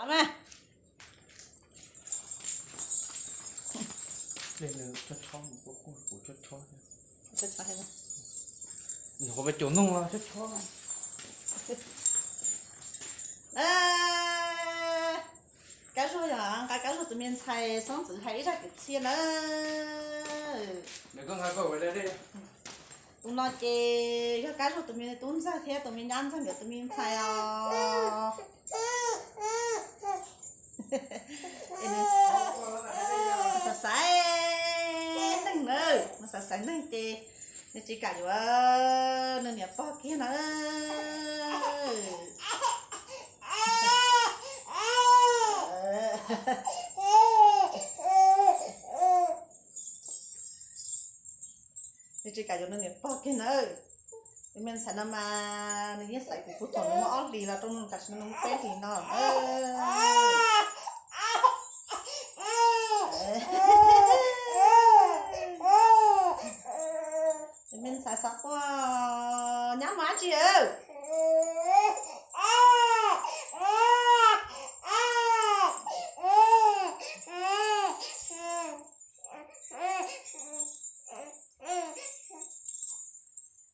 Ab, Kab Zuag yog nqa Kab Zuag tus me ntxhais xeeb ntxwv hais ib zaj kwv txhiaj nawb. Tus no ces yog Kab Zuag tus me tub ntxawg thiab tus me nyab ntxawg nkawd tus me ntxhais os. Xaiv xaiv neeg na, xaiv xaiv neeg ces nws tsis kam yuav nws niam pog kiag na. Nws tsis kam yuav nws niam pog kiag na. Tus me ntxhais no mas nws yeej xaiv kuv puag thaum nws muaj ob hlis los rau tam sim no nws muaj peb hlis no. Tus me ntxhais xav quaj, nyab mus dab tsi?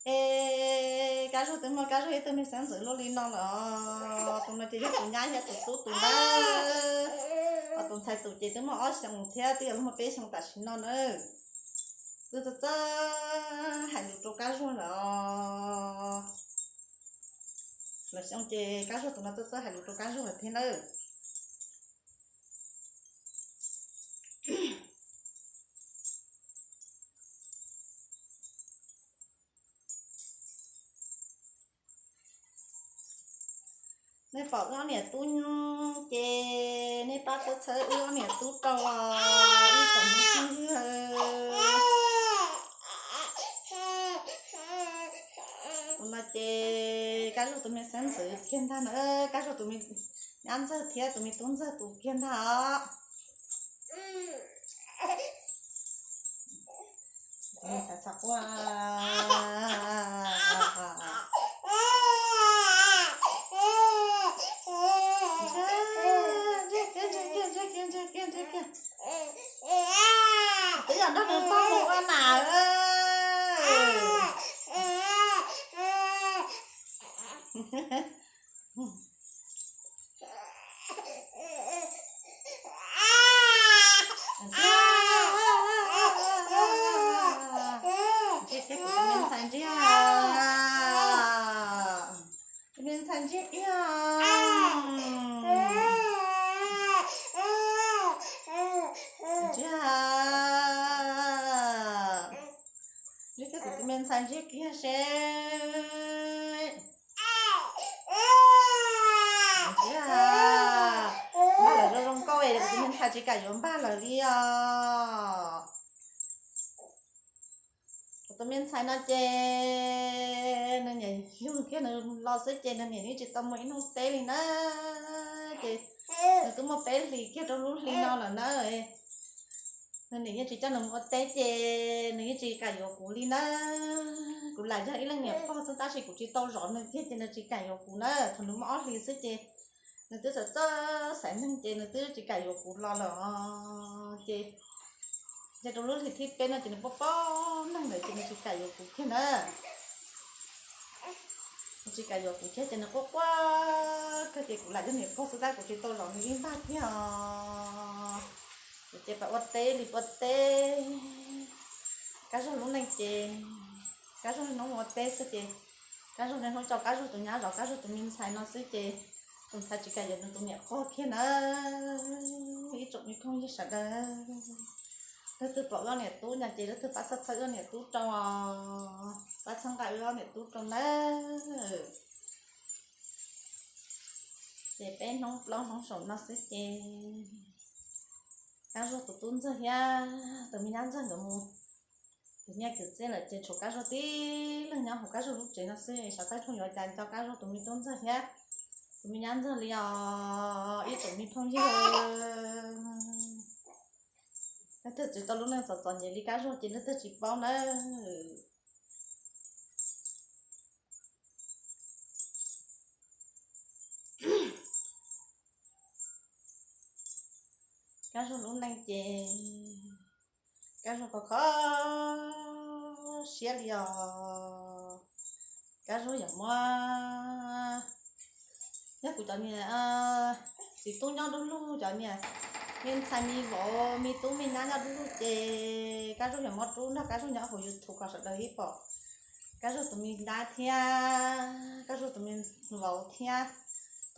Es Kab Zuag twb muaj Kab Zuag ib tug me xeeb ntxwv luaj li no lawm os. Tus no ces yog tus nyab thiab tus tub tus ntawd. Ho tus ntxhais tus ces twb muaj ob xyoos thiab twb yuav luag muaj peb xyoos tam sim no na. Twb txawj txawj hais lus rau Kab Zuag lawm os. Lawv xyoo ces Kab Zuag tus no txawj txawj hais lus rau Kab Zuag lawm thiab nawb. Nej pom wb ob niam tub ces nej pab txhawb txhawb wb ob niam tub rau os ib tsoom me phooj ywg. Tus no ces Kab Zuag tus me xeeb ntxwv kiag ntag na, Kab Zuag tus me nyab ntxawg thiab tus me tub ntxawg tus kiag ntag os. Xav xav quaj. Twb yog nrog nws pog mus ua nam. Tus me ntxhais ntsiag, tus me ntxhais ntsiag kiag. Ntsiag, ntsiag kiag, kuv tus me ntxhais ntsiag kiag seb. Ntsiag, npaj lawv zoo zoo nkauj es kuv tus me ntxhais tsis kam yuav npaj lawv li os. Kuv tus me ntxhais no ces nws niam yug kiag nws los xwb ces nws niam yeej tsis tau muaj ib hnub teb li na. Ces nws twb muaj peb hlis kiag rau lub hli no lawm na. Nws niam yeej tsis coj nws mus ua teb ces nws yeej tsis kam yuav kuv li na. Kuv lam yog ib leej niam pog xwb tab sis kuv tsis tau zov nws kiag ces nws tsis kam yuav kuv na. Thaum nws muaj ob hlis xwb ces nws twb txawj txawj xaiv neeg ces nws twb tsis kam yuav kuv los lawm os. Ces yog rau lub hli thib peb no ces nws poob poob neeg lawm ces nws tsis kam yuav kuv kiag na. Nws tsis kam yuav kuv kiag ces nws quaj quaj kawg ces kuv lam yog niam pog xwb tab kuv tsis tau zov nws ib npag kiag os. Kuv ces pab ua teb li ua teb. Kab Zuag lub neej ces Kab Zuag hnub ua teb xwb ces Kab Zuag niaj hnub coj Kab Zuag tus nyab zov Kab Zuag tus me ntxhais no xwb ces tus ntxhais tsis kam yuav nws tus niam pog kiag na. Ib tsoom me phooj ywg sawv daws, leej twg pom wb ob niam tub no ces leej twg pab txhawb txhawb wb ob niam tub rau os, pab txhawb nqa wb ob niam tub rau nawb. Ces peb hnub plaub hnub saum no xwb ces Kab Zuag tus tub ntxawg thiab tus me nyab ntxawg nkawd mus khwv nyiaj khwv txiaj lawm ces tshuav Kab Zuag tib leeg nyob hauv Kab Zuag lub tsev no xwb. Xyov Kab Zuag yuav cas nco Kab Zuag tus me tub ntxawg thiab tus me nyab ntxawg li os ib tsoom me phooj ywg. Leej twg tsis tau lub neej txom txom nyem li Kab Zuag ces leej twg tsis paub nawb. Kab Zuag lub neej ces Kab Zuag kho kho siab li os. Kab Zuag yog muab, yog kuv cov niag txiv tub nyob dub lug, cov niag me ntxhais me vauv me tub me nyab nyob dub lug ces Kab Zuag yog muab rub nrog Kab Zuag nyob hauv YouTube kom sawv daws ib pom Kab Zuag tus me nyab thiab Kab Zuag tus me vauv thiab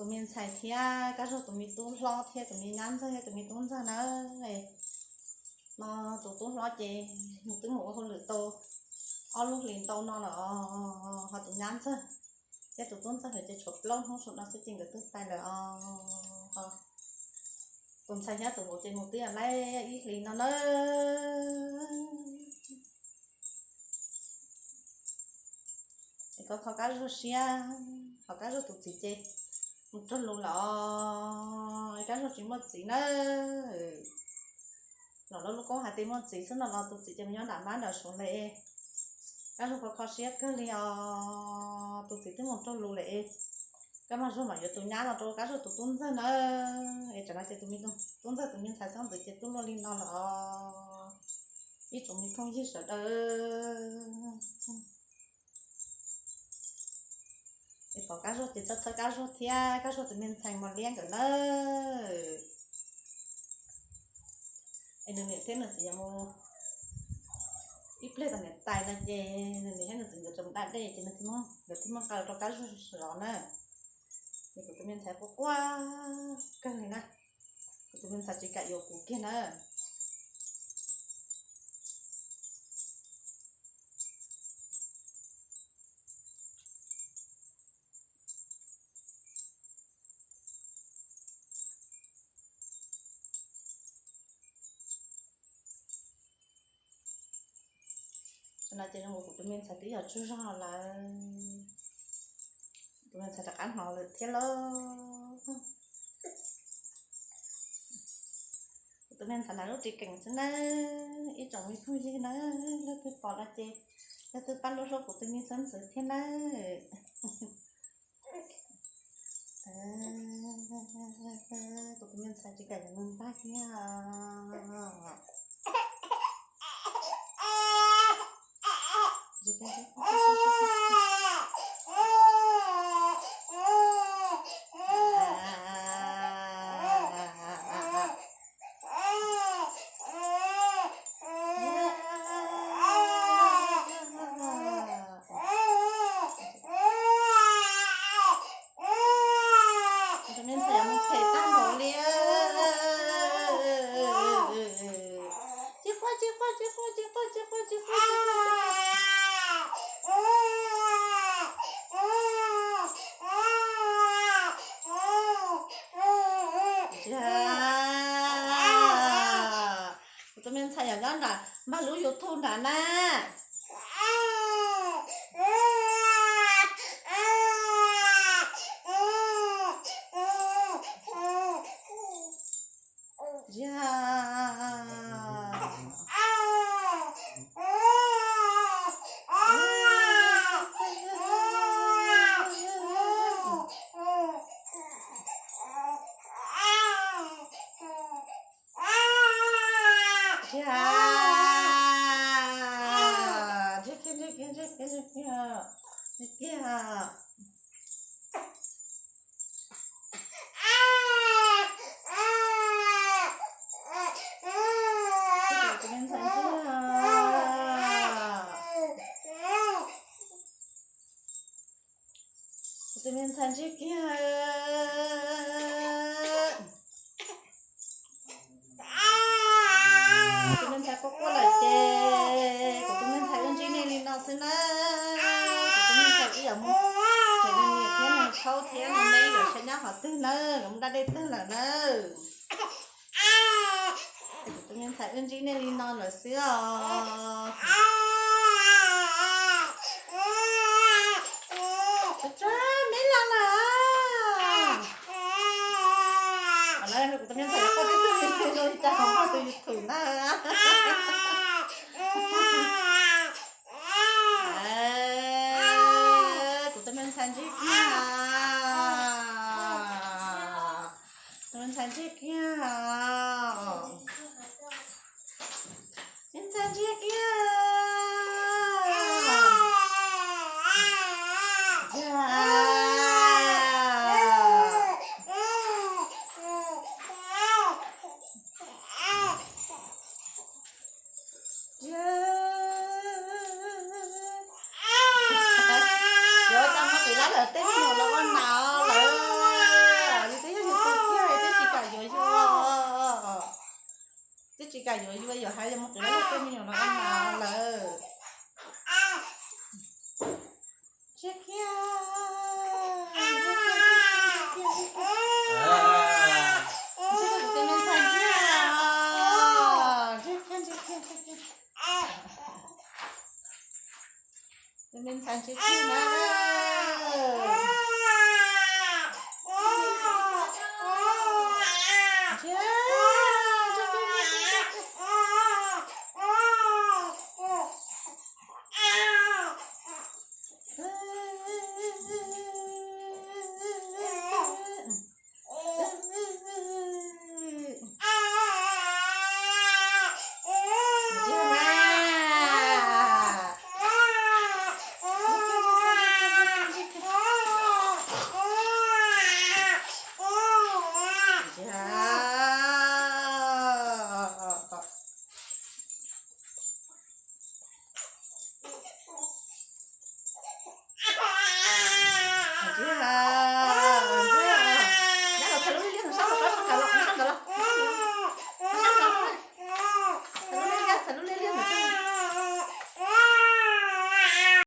tus me ntxhais thiab Kab Zuag tus me tub hlob thiab tus me nyab ntxawg thiab tus me tub ntxawg na. No tus tub hlob ces nws twb mus ua hauj lwm tau ob lub hlis ntau no lawm, ho tus nyab ntxawg thiab tus tub ntxawg lawm ces tshuav plaub hnub saum no xwb ces nkawd twb pais lawm os. Tus ntxhais thiab tus vauv ces mus twb yog laib ib hlis no na. Es kho kho Kab Zuag siab, ho Kab Zuag tus txiv ces mus raug lus lawm os, Kab Zuag tsis muaj txiv na. Los lub lub koob hais tias muaj txiv xwb no los tus txiv ces mus nyob nram mab nram suav lawm. Kab Zuag kho kho siab kawg li os, tus txiv twb mus raug lus lawm. Kab Zuag mam yuav tus nyab no rau Kab Zuag tus tub ntxawg na. Es tsam no ces tus me tub ntxawg tus me ntxhais xeeb ntxwv ces tuaj luaj li no lawm os. Ib tsoom me phooj ywg sawv daws, es pom Kab Zuag ces txhawb txhawb Kab Zuag thiab Kab Zuag tus me ntxhais Mos Liab nkawd na. Es nws niam thiab nws txiv yuav mus ib pliag tom niam tais no ces nws niam thiab nws txiv nkawd tseem da dej ces nws thiaj, nkawd thiaj muab nqa los rau Kab Zuag zov na. Ces kuv tus me ntxhais quaj quaj kawg li na, kuv tus me ntxhais tsis kam yuav kuv kiag na. Tam no ces zoo nkaus kuv tus me ntxhais twb yog tsaug zog lawm, tus me ntxhais rov qab hnov lawm thiab lauj. Kuv tus me ntxhais na lub ris keem xwb na, ib tsoom me phooj ywg na, leej twg pom no ces leej twg pab hlub hlub kuv tus me xeeb ntxwv thiab na. Kuv tus me ntxhais tsis kam yuav nws npab thiab. Tus me ntxhais mus phem tag npaum li. Tsis quaj, tsis quaj, tsis quaj, tsis quaj, tsis quaj, tsis quaj, tsis quaj. Kuv tus me ntxhais yog nyob nram npawg lub YouTube nrad na. Tus me ntxhais ntsib kiag. Kuv tus me ntxhais quaj quaj lawm ces kuv tus me ntxhais wb ntsib nej li no xwb nawb. Kuv tus me ntxhais wb yuav mus, ces nws niam thiab nws thaub thiab nws me yuav sab nyob qhov twg nawb, yuav mus da dej twg lawm nawb. Kuv tus me ntxhais wb ntsib nej li no lawm xwb os. Tsam me los lawm. Kuv tus me ntxhais yuav quaj twb twb li cas hauv npawg tus YouTube na. Kuv tus me ntxhais ntsib kiag. Ntxhais ntsiag kiag, me ntxhais ntsiag kiag. Yuav coj muab qiv lab lawm tej me nyuam los ua nas lawm. Yus twb yog yus tus kiag, yus twb tsis kam yuav yus, twb tsis kam yuav yus, yuav hais yus muab qiv lab lawm tej me nyuam los ua nas lawm. Ntsiag kiag, ntsiag kiag, ntsiag kiag, ntsiag kiag. Ntsiag kiag, ntsiag kiag, ntsiag kiag. Tus me ntxhais ntsiag kiag na. Ntsiag, ntsiag kiag, ntsiag kiag.